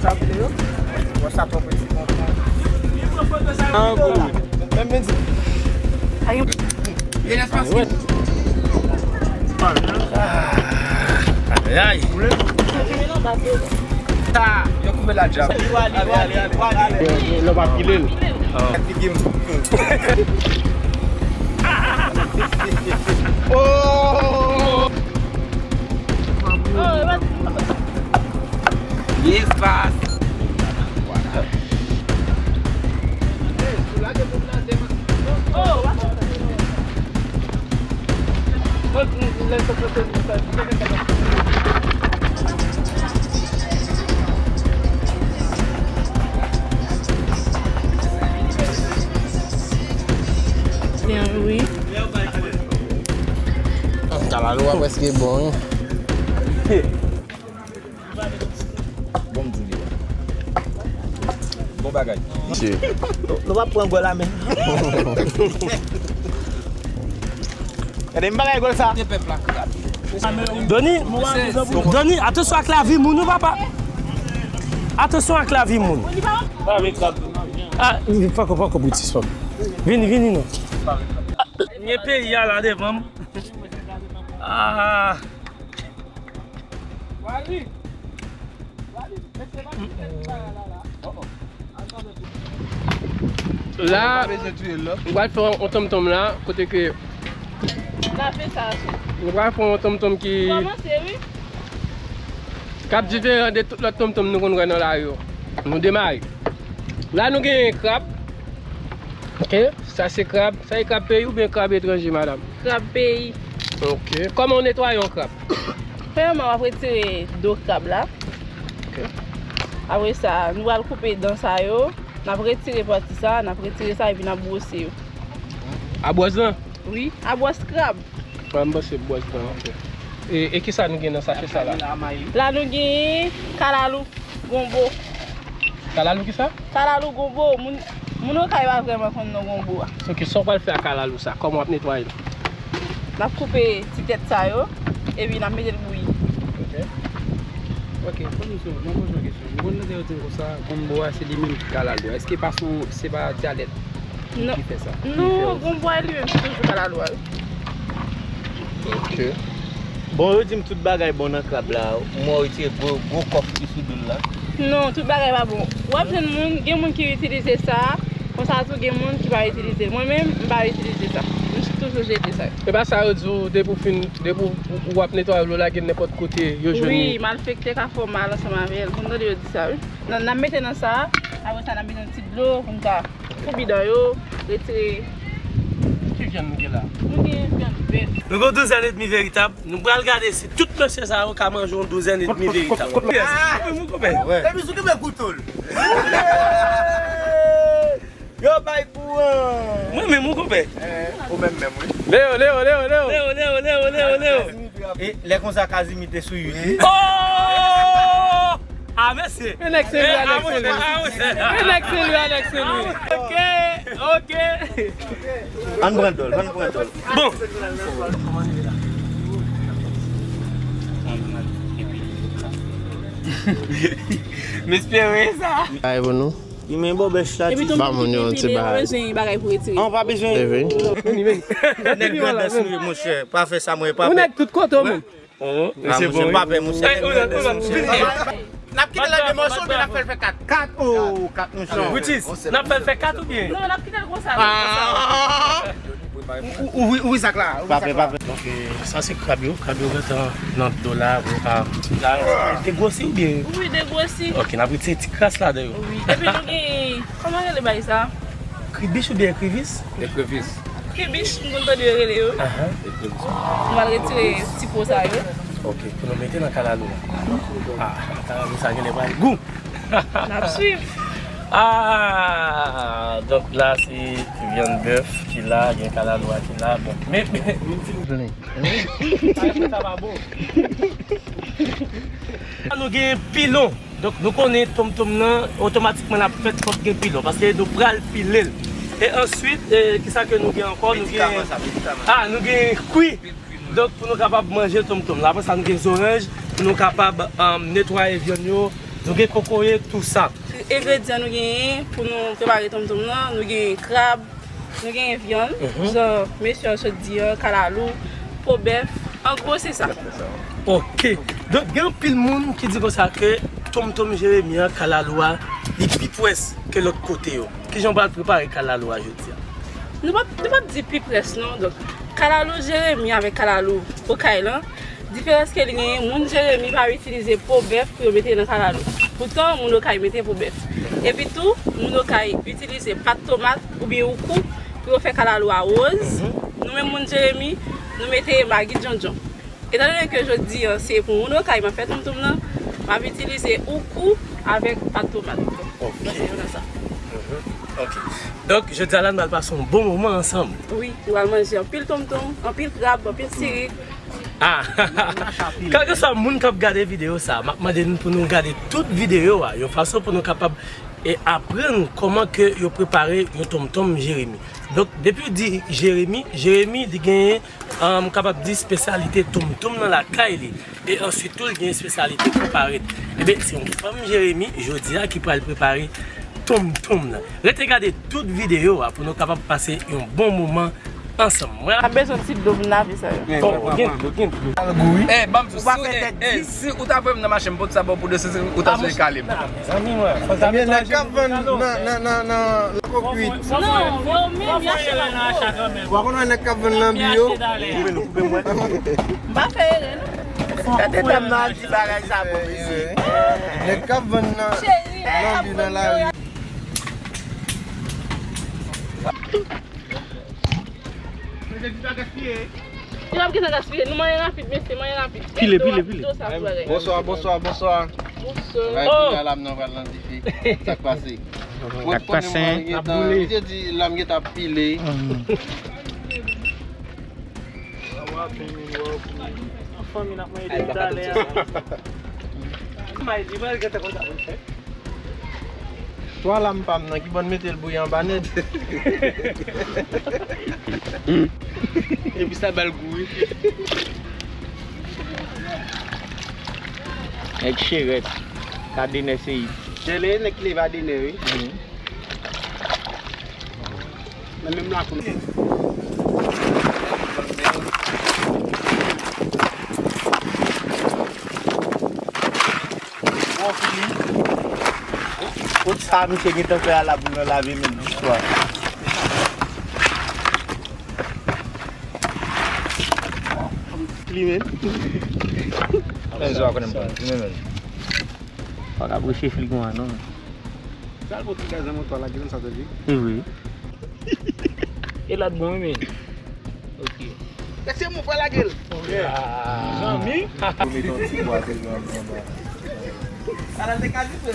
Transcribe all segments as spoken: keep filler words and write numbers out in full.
Sa videyo? Bon, sa twò presi, bon, bon. Ah, good. Menm, menm di. Ay, ay. Sa, yo koupe la djab. Ale, ale, ale, ale. Lè w ap pile l. Gad li gen. Oh! Yes, boss. Byen, wi. Kalalou a prèske bon, wi. Bon, m di li. Bon bagay. Mesye. Nou, nou pa pran gòl la, men. Gade, m bagay gòl sa. Doni, Doni, atansyon ak lavi moun, wi, papa. Atansyon ak lavi moun. Ah, pako, pako, Boutis, pako. Vini, vini, non. Nye peyi a la devan m. Ah. La, nou pral fè yon tonmtonm la, kote ke nou pral fè yon tonmtonm ki, k ap diferan de tout lòt tonmtonm nou konn wè nan lari yo. Nou demare. La, nou gen krab. Ok, sa se krab. Sa e krab peyi oubyen krab etranje, madanm? Krab peyi. Ok. Kòman w netwaye yon krab? Premyèman, w ap retire do krab la. Ok. Apre sa, nou pral koupe dan sa yo. N ap retire pati sa, n ap retire sa, epi n ap bwose yo. A bwòs lan? Wi, a bwòs krab. Mwen, m panse bwòs lan, ok. E, e kisa nou gen nan sache sa la? La, nou gen kalalou. Gonbo. Kalalou kisa? Kalalou gonbo. Moun, moun Okay pa vrèman konn non gonbo a. Ok, sa w pral fè ak kalalou sa? Kòman w ap netwaye l? N ap koupe ti tèt sa yo, epi n ap mete l bouyi. Ok. Ok, fò nou sou, mwen poze yon kesyon. Mwen konn tande yo di m konsa, gonbo a se li menm ki kalalou. Èske pa son, se pa dyalèt ki fè sa? Non, gonbo a li menm se toujou kalalou a, wi. Ok. Bon, yo di m tout bagay bon nan krab la. Mwen retire gwo, gwo kòf ki sou do l la. Non, tout bagay pa bon. W ap jwenn moun, gen moun ki itilize sa, konsa tou gen moun ki pa itilize l. Mwen menm, m pa itilize sa. M toujou jete sa. E pa sa yo di w, depi w fin, depi w, w ap netwaye, w lage l nenpòt kote, yo jwenn li. Wi, malfektè ka fè w mal ansanm avè l. Mwen tande yo di sa, wi. Nan, n ap mete nan sa, apre sa, n ap mete yon ti dlo pou n ka foubi dan yo, retire. Ki vyann nou gen la? Nou gen vyann bèf. Nou gen douzèn edmi veritab. Nou pral gade si tout mesye sa yo ka manje yon douzèn edmi veritab. Kot, kot, kot, kot, kot, ah, men mwen konpè. Depi sou ki men kouto l. Yo bay kouran. Mwen menm, mwen konpè. Ou menm menm, wi. Leo, Leo, Leo, Leo. Leo, Leo, Leo, Leo, Leo. E lè konsa Kazimi te sou YouTube. Oh! Ah, mesye. E nèg se li, e nèg se li. E nèg se li, e nèg se li. Ok, ok. Ann pran dòl, ann pran dòl. Bon. M espere sa. Ay, bon, nou. Li men bòbèch la ti. Ba moun yo yon ti bagay. Bagay pou retire. An pa bezwen. Nèg grandans nou ye, monchè. Pa fè sa, mwen pa pè. Ou nèg tout kote, moun. Oh, ah, mesye, bon, pa pè, monchè. N ap kite la de mòso, oubyen n ap fè l fè kat? Kat, oh, kat, monchè. Boutis, n ap fè l fè kat oubyen? Non, n ap kite l konsa. Ah. Ou, ou, ou, ou, sak la, ou, sak la. Pa pè, pa pè. Donk, eh, sa se krab yo. Krab yo gentan nan dlo la, pou yo ka. Degwosi oubyen? Wi, degwosi. Ok, n ap retire ti kras ladan yo. Wi. Epi nou gen, kòman rele bagay sa? Kribich oubyen ekrivis? Ekrivis. Kribich, m konn tande yo rele yo. Ahan. Ekrivis. Nou al retire ti po sa yo. Ok, pou nou mete nan kalalou la. Ah, kalalou sa genlè pral gou. N ap swiv. Ah, donk la se vyann bèf ki la, gen kalalou a ki la. Bon, men, men, sa pa bon. Nou gen pilon. Donk, nou konnen tonmtonm nan, otomatikman l ap fèt fòk gen pilon, paske nou pral pile l. E answit, eh, kisa ke nou gen ankò? Nou gen, ah, nou gen kwi. Donk, pou nou kapab manje tonmtonm la. Apre sa, nou gen zoranj, pou nou kapab, um, netwaye vyann yo, Nou gen kokoye, tou sa. Engredyan nou genyen pou nou prepare tonmtonm nan, nou genyen krab, nou genyen vyann, jan mesye an sot di an, kalalou, po bèf. An gwo, se sa. Ok. Donk, gen anpil moun ki di konsa ke tonmtonm Jeremi an, kalalou a, li pi pwès ke lòt kote yo. Kijan w pral prepare kalalou a jodi a? Nou p ap, nou p ap di pi pwès non. Donk, kalalou Jeremi avèk kalalou Okay lan, diferans ke li genyen, moun Jeremi pa itilize po bèf pou yo mete nan kalalou. Poutan, moun Okay mete po bèf. Epi tou, moun Okay itilize pat tomat oubyen oukou pou yo fè kalalou a woz. Nou menm moun Jeremi, nou mete magi djondjon. Etandone ke jodi an se pou moun Okay m ap fè tonmtonm nan, m ap itilize oukou avèk pat tomat. Ok. Mwen se konsa. Mhm. Ok. Donk, jodi a la, nou al pase yon bon moman ansanm. Wi, nou al manje anpil tonmtonm, anpil krab, anpil sirik. Ah! Kèlkeswa moun k ap gade videyo sa, m ap mande nou pou nou gade tout videyo a, yon fason pou nou kapab e aprann kòman ke yo prepare yon tonmtonm Jeremi. Donk, depi w di Jeremi, Jeremi, li genyen, um, m kapab di, espesyalite tonmtonm nan lakay li. E answit tou, li gen espesyalite konparet. Ebyen, se yon fanm Jeremi, jodi a, ki pral prepare tonmtonm nan. Rete gade tout videyo a pou nou kapab pase yon bon moman ansanm. Mwen ap bezwen ti dlo pou n lave sa yo. Bon, gen dlo, gen dlo. Al gou wi. Eh, ban m di w, si w, eh, eh, si ou ta voye m nan mache, m pot sa ba w pou de sesi, ou ta sou kale m. Ebyen, nèg k ap vann nan, nan, nan, nan, nan lakokwit. Non, yo menm, y achte nan gwo. Ou pa konn wè nèg k ap vann nan bi yo? M pa fè erè, non. Gade dam nan al di bagay sa bon, mesye. Nèg k ap vann nan, nan bi nan lari. Yo ap gentan gaspiye. Nou manyen rapid, mesye, manyen rapid. Pile, pile, pile. Bonswa, bonswa, bonswa. Bonswa. Bagay pou la lam nan pral nan dife. Sa k pase? Sa k pase? Misye di lam gentan ap pile. An fanmi n ap manje depi talè a. Twa lam pa m nan, ki bò n mete l bouyi anba nèt? Epi sa ba l gou wi. Nèg cherèt, ka denè se yi. Dèlè nèg ki leve a denè wi. Nan menm lakou. Bon, fini. Kot sa misye gentan fè a la pou nou lave men jis swa. Li men. Men zo a konnen m pran. Li men men. Pa ka bouche fil konsa non. Sa l pote gaz nan moto a lage l sa te di. E vre. E la t bon wi men. Ok. Tèk se mou fè lage l. Zanmi. Ou mete yon ti bwa de granm anba. Ala te ka di se.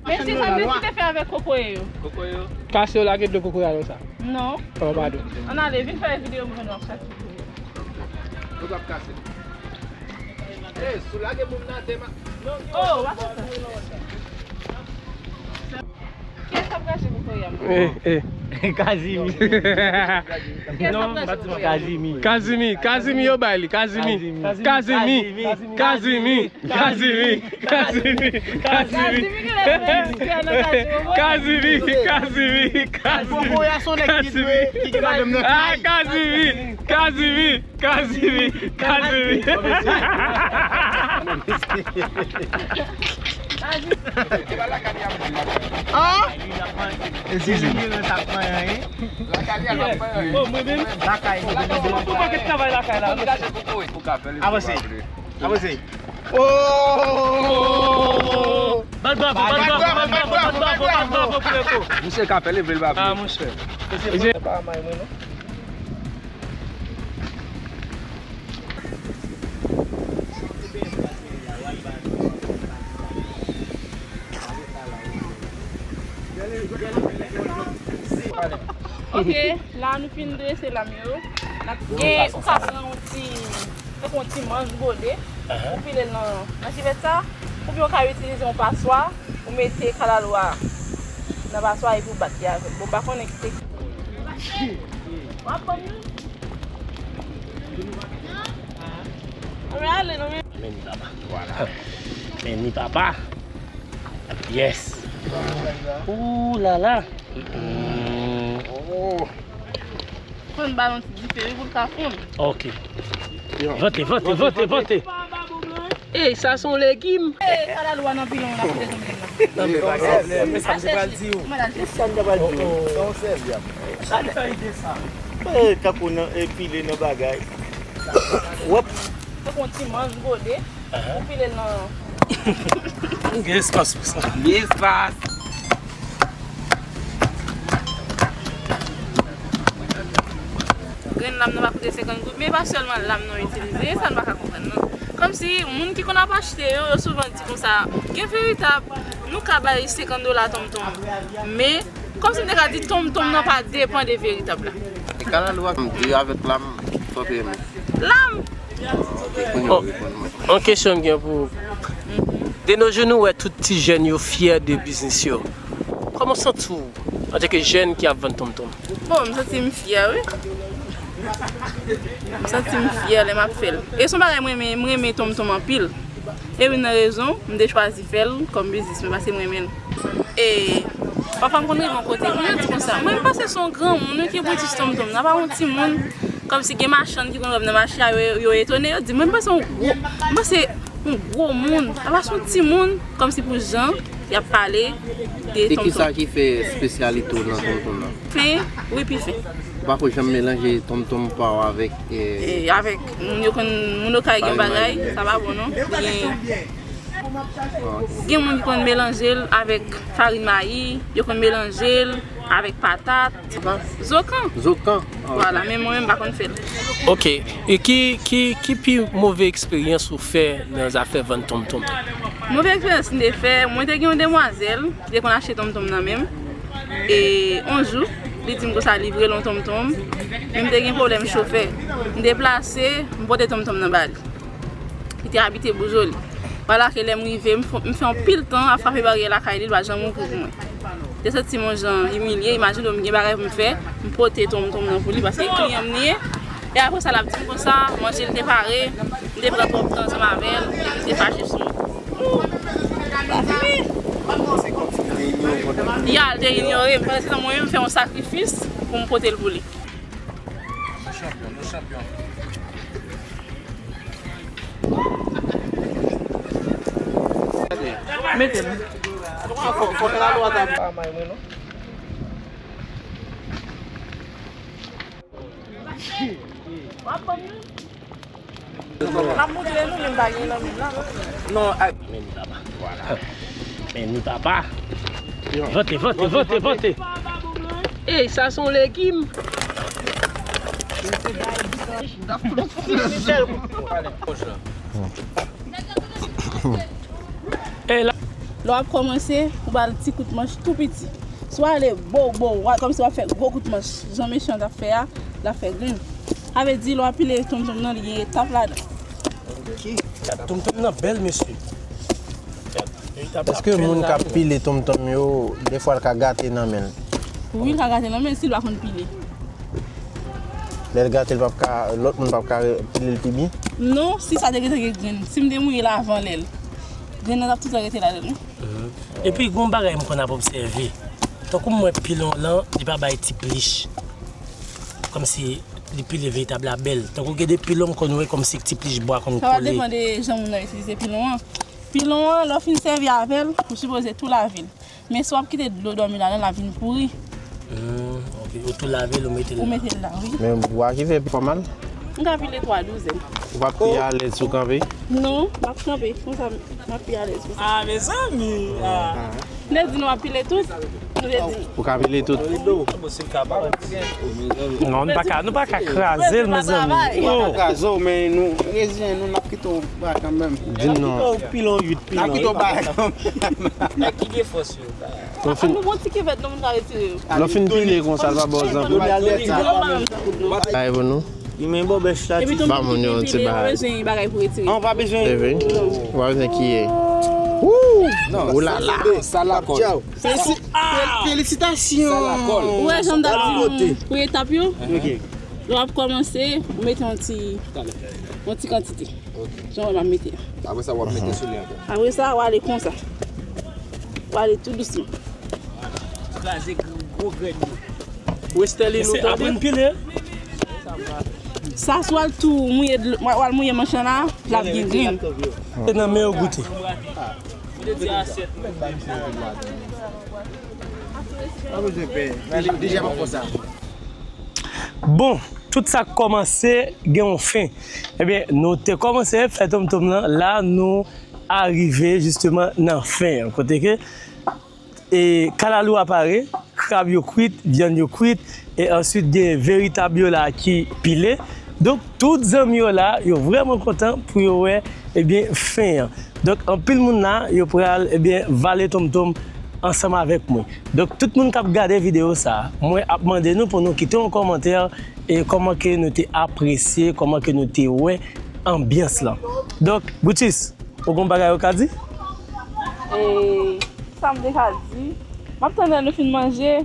Men si sa men si te fè avèk kokoye yo. Kokoye yo. Kase yo lage dlo kokoye a konsa. Non. Oh, padon. Ann ale, vin fè videyo m jwenn w ap kase. Ou t ap kase. Ey, si w lage moun nan atè, ma. Oh, w ap fè sa. Kiyès k ap rache pou kokoye a? Eh, eh. Kazimi. Kiyès k ap rache pou kokoye a? Kazimi. Kazimi, Kazimi yo bay li, Kazimi. Kazimi. Kazimi. Kazimi, Kazimi, Kazimi. Kazimi, Kazimi, Kazimi. Kokoye a se yon nèg ki dwe, ki gen madanm nan kay. Ah, Kazimi, Kazimi, Kazimi, Kazimi. Ah! Eskize m. Lakay li, lakay li. Pou pakèt travay lakay la. Avanse. Avanse. Oh! Bat bravo, bat bravo, bat bravo, bat bravo, bat bravo pou Eko. Misye ka fè leve l pa vle. Ah, monchè. Misye pa may mwen non. Ok, la nou fin drese lam yo. N ap gen, ou ka pran yon ti, tankou yon ti manch gode, ou pile l nan, nan chivèt sa, oubyen ou ka itilize yon paswa, ou mete kalalou a nan paswa epi ou bat li avè l. Bon, m pa konnen ki se ki. W ap ban m li? Ann ale non, men. Men ni papa. Voilà. Men ni papa. Yes. Ooh la la. Mm. Oh. Fò n ba l yon ti dife, wi, pou l ka fonn. Ok. Vante, vante, vante, vante. Ey, sa se yon legim. Ey, kalalou a nan pilon la, pou desann pilon la. Non, men bagay. Men sa m te pral di w. Sa m te pral di w. Sa w sèvi a. Sa l fè ide sa. Ey, tankou nan, e, pile nan bagay. Wop. Tankou yon ti manj gode. Ou pile l nan. Gen espas pou sa. Gen espas. Grenn lam nan pa koute senkant goud, men e pa sèlman lam nan yo itilize, e sa n pa ka konprann non. Kòmsi moun ki konn ap achte yo, yo souvan di konsa, gen veritab, nou ka bay senkant dola tonmtonm, men kòmsi m te ka di tonmtonm nan pa depann de veritab la. E kalalou a di avèk lam, fò te renmen. Lam! Kounye a w reponn mwen. Yon kesyon m gen pou ou. De nos jours, nou wè tout ti jèn yo fyè de biznis yo. Kòman w santi w antanke jèn ki ap vann tonmtonm? Bon, m santi m fyè, wi. M santi m fyè lè m ap fè l. E se yon bagay mwen renmen, m renmen tonmtonm anpil. E youn nan rezon m te chwazi fè l kòm biznis mwen, paske m renmen l. E papa m konn rive yon kote, pou yo di konsa, mwen m panse se yon granmoun wi ki boutis tonmtonm nan, pa yon timoun. Kòmsi gen machann ki konn wè m nan mache a, yo, yo etone, yo di, mwen m panse yon gwo, m panse yon gwo moun, apa se yon timoun, kòmsi pou jan y ap pale de tonmtonm. E kisa ki fè espesyalite w nan tonmtonm nan? Fen, wi, pi fen. Ou pa ko janm melanje tonmtonm pa w avèk, e, e, avèk moun yo konn, moun yo kay gen bagay, sa pa bon non. Gen, gen moun ki konn melanje l avèk farin mayi, yo konn melanje l avèk patat. Zokan. Zokan. Vwala, men mwen menm m pa konn fè l. Ok, e ki, ki, ki pi move eksperyans ou fè nan zafè vann tonmtonm? Move eksperyans m te fè, mwen te gen yon demwazèl ki te konn achte tonmtonm nan men m. E yon jou, li di m konsa livre l yon tonmtonm, men m te gen pwoblèm chofè. M deplase, m pote tonmtonm nan ba li. Li te abite Boujoli. Vwala ke lè m rive, m fè, m fè anpil tan ap frape baryè lakay li, li pa janm ouvri pou mwen. Te santi m yon jan imilye, imajine w, m gen bagay pou m fè, m pote tonmtonm nan pou li, paske kliyan m li ye. E apre sa, l ap di m konsa, manje l te pare, m te pran twòp tan ansanm avè l, epi li te fache sou mwen. Ya, l te inyore m, pandan se tan mwen menm m fè yon sakrifis pou m pote l pou li. Nou chanpyon, nou chanpyon. Mete m. Fò, fò kalalou a ta. Pa may mwen non. W ap ban m li? M ap montre nou, men m pa gen nan men m la non. Non, ak men li papa. Vwala. Men li papa. Vante, vante, vante, vante. Ey, sa se yon legim. Ey, la. Lè w ap kòmanse, ou ba l ti kout manch tou piti. Si w ale bo, bo, w a, kòmsi w ap fè gwo kout manch, jan mechan t ap fè a, l ap fè grenn. Sa vle di, lè w ap pile tonmtonm nan, li gen etap ladan. Gad tonmtonm nan bèl, mesye. Èske moun k ap pile tonmtonm yo, defwa l ka gate nan men l? Wi, l ka gate nan men l si l pa konn pile. Lè l gate, l p ap ka, lòt moun p ap ka re-, pile l pi byen? Non, si sa te gentan gen grenn, si m te mouye l avan lè l, grenn nan t ap toutan rete ladan l wi. Mhm. Epi, gen yon bagay m konn ap obsève. Tankou m wè pilon lan, li pa bay ti plich. Kòmsi li pile veritab la bèl. Tankou gen de pilon m konn wè kòmsi ti plich bwa konn kole. Sa va depann de jan moun nan itilize pilon an. Pilon an, lè w fin sèvi avè l, ou sipoze tou lave l. Men si w ap kite dlo dòmi ladan l, l ap vin pouri. Hmm, ok. Ou tou lave l, ou mete l la. Ou mete l la, wi. Men bwa ki fè pi fò mal? M ka pile twa douzèn. Ou p ap pi alèz si w kanpe? Non, m ap kanpe. Konsa, m ap pi alèz konsa. Ah, mezanmi! Ah. Nou di nou ap pile tout. Nou te di. Ou ka pile tout. Non, nou pa ka, nou pa ka kraze l, mezanmi. Nou pa ka kraze w, men nou reziyen nou, n ap kite w ba kanmenm. Di m non. N ap kite w pilon uit, pilon uit. N ap kite w ba kanmenm. Nèg ki gen fòs yo. An nou bon ti kivèt, non, moun ka retire yo. Lè w fin pile konsa, l pa ba w zanmi. Ay, pou nou. Li men bòbèch la, ti. Ba moun yo yon ti bagay. Bezwen bagay pou retire. An, pa bezwen. Epi, ou pa bezwen kiye. Wou! Oulala! Sa lakòl. Felisitasyon! Ou wè jan m t ap di nou pou etap yo? Ok. Lè w ap kòmanse, ou mete yon ti, yon ti kantite. Ok. Jan w ap mete a. Apre sa, w ap mete sou li ankò. Apre sa, w ale konsa. W ale tou dousman. Kraze gwo, gwo grenn yo. Westerlie, nou tande? Apre n pile. Sa, si w al tou mouye dlo, w al mouye manch lan la, l ap gen grenn. Se nan men yo goute. Bon, tout sa k kòmanse gen yon fen. Ebyen, nou te kòmanse fè tonmtonm lan, la nou arive jisteman nan fen an. Kote ke e kalalou a pare, krab yo kwit, vyann yo kwit, e answit gen veritab yo la ki pile. Donk, tout zanmi yo la, yo vrèman kontan pou yo wè, ebyen, fen an. Donk, anpil moun la, yo pral, ebyen, vale tonmtonm ansanm avèk mwen. Donk, tout moun k ap gade videyo sa a, mwen ap mande nou pou nou kite yon kòmantè e kòman ke nou te apresye, kòman ke nou te wè anbyans lan. Donk, Brutus, ou gon bagay ou ka di? E sa m te ka di? M ap tann lè nou fin manje.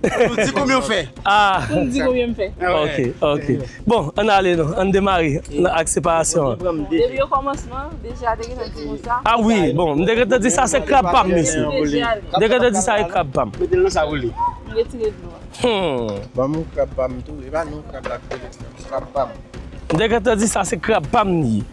Pou nou di konbyen w fè. Ah. Pou n di konbyen m fè. Ok, ok. Bon, ann ale non, ann demare ak separasyon an. Depi okòmansman, deja te gentan di konsa. Ah wi, bon, m te gentan di sa se krab pa m, mesye. M te gentan di sa e krab pa m. Mete l nan sa pou li. M retire dlo a. Hmm. Ban m yon krab pa m tou. E pa nou krab la ki te rete. Krab pa m. M te gentan di sa se krab pa m li ye.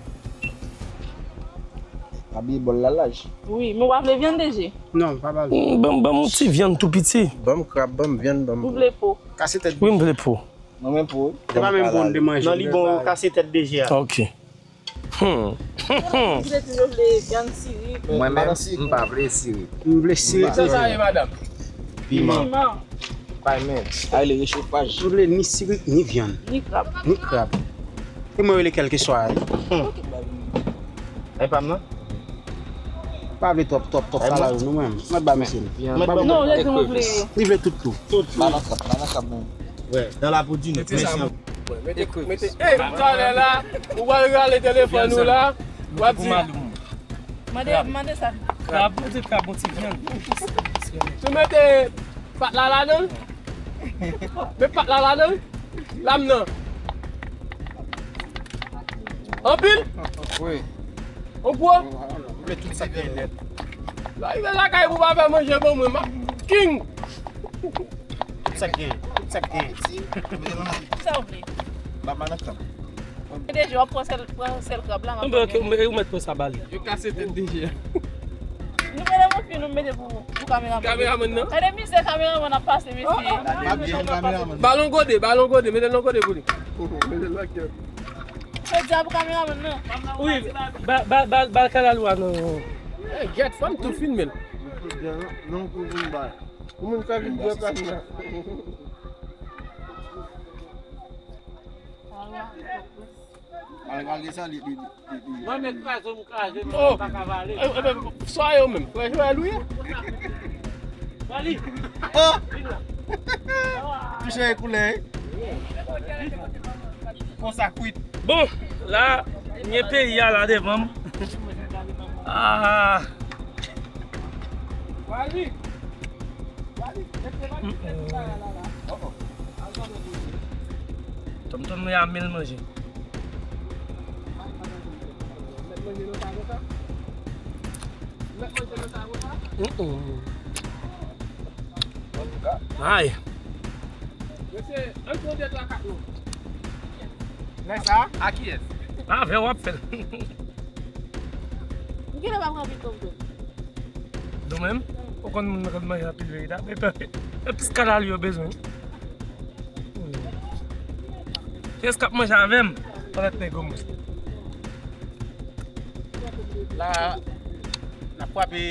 Pa bliye bòl la laj. Wi, men w pa vle vyann, D J? Non, pa ba m. Hmm, ban m, ban m yon ti vyann tou piti. Ban m krab, ban m vyann, ban m. Ou vle po? Kase tèt. Wi, m vle po. Mwen menm po. Se pa menm po n te manje. Non, li bon, kase tèt D J a. Ok. Hmm. Li te toujou vle vyann sirik. Mwen menm, m pa vle sirik. M vle sirik. Sa sa ye, madanm? Piman. Piman. Paymen. Ay, le rechofaj. M vle ni sirik, ni vyann. Ni krab. Ni krab. E mwen rele kèlkeswa. Hmm. Ay pa m nan? Pa vle twòp, twòp, twòp kalalou, non, mwen. Mwen ba misye. Non, lè di mwen vle. Li vle tout tou. Tout. Ba nan krab, ba nan krab, mwen. Wè, dans la peau du nèg. Mete sa, mete, mete, ey, talè la, ou pral rale telefòn ou la, w ap di. Mande, mande sa. Krab, mete krab, yon ti vyann. Si w mete pat la ladan l, met pat la ladan l, lam nan. Anpil? Wi. Ou gwo? Met tout sa k gen nèt. Lè w rive lakay pou w pa fè manje ban mwen, m ap king. Tout sa k gen, tout sa k gen. Kisa w vle? Ba m nan krab. Deja, w ap pran sèl, pran sèl krab la, m ap pran. Ou mèt pran sa ba li. Yo kase tèt deja. Nou mete yon fim, nou mete pou, pou kameramann. Kameramann nan? Gade mizè kameramann ap pase, mesye. Ba l yon gode, ba l yon gode, mete l yon gode pou li. Mete l lakay. Jodi a pou kameramann nan. Wi, ba, ba, ba, ba l kalalou a non. Eh, gèt, fò m tou filme l. Non, pou, pou m bay. Pou moun fè vin bwè plas la. Al gade sa, li, li, li, li. Mwen, men kraze m kraze, m pa ka vale. Eh, eh, ben, sa yo menm. Frè Joël, wi. Vali. Oh! Vin la. Touche koulè, wi. Konsa kwit. Bon, la, m gen peyi a la devan m. Ah. Vali. Tonton mwen a mil manje. Mm-mm. Ay. Lè sa? A kiyès? Avè w ap fè l. M genlè pa pran pil tonton. Nou menm, ou konn moun nan konn manje anpil veritab. Epi, epi skandal yo bezwen. Kiyès k ap manje avè m? Pandan nèg yo mwen. La, n ap frape.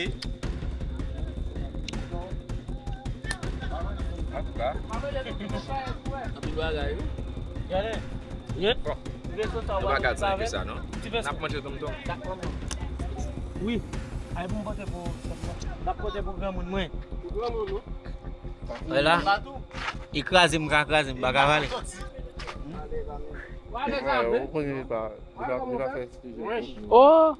Antouka. Anpil bagay, wi. Gade. Bon. Nou pa ka di nou ki sa, non? N ap manje tonton. Wi. Ay, pou m pote pou, n ap pote pou granmoun mwen. Pou granmoun ou? Wè la. E kraze m ka kraze m, m pa ka vale. Ou konnen li pa, li pa, li pa fè eksplizyon. Oh!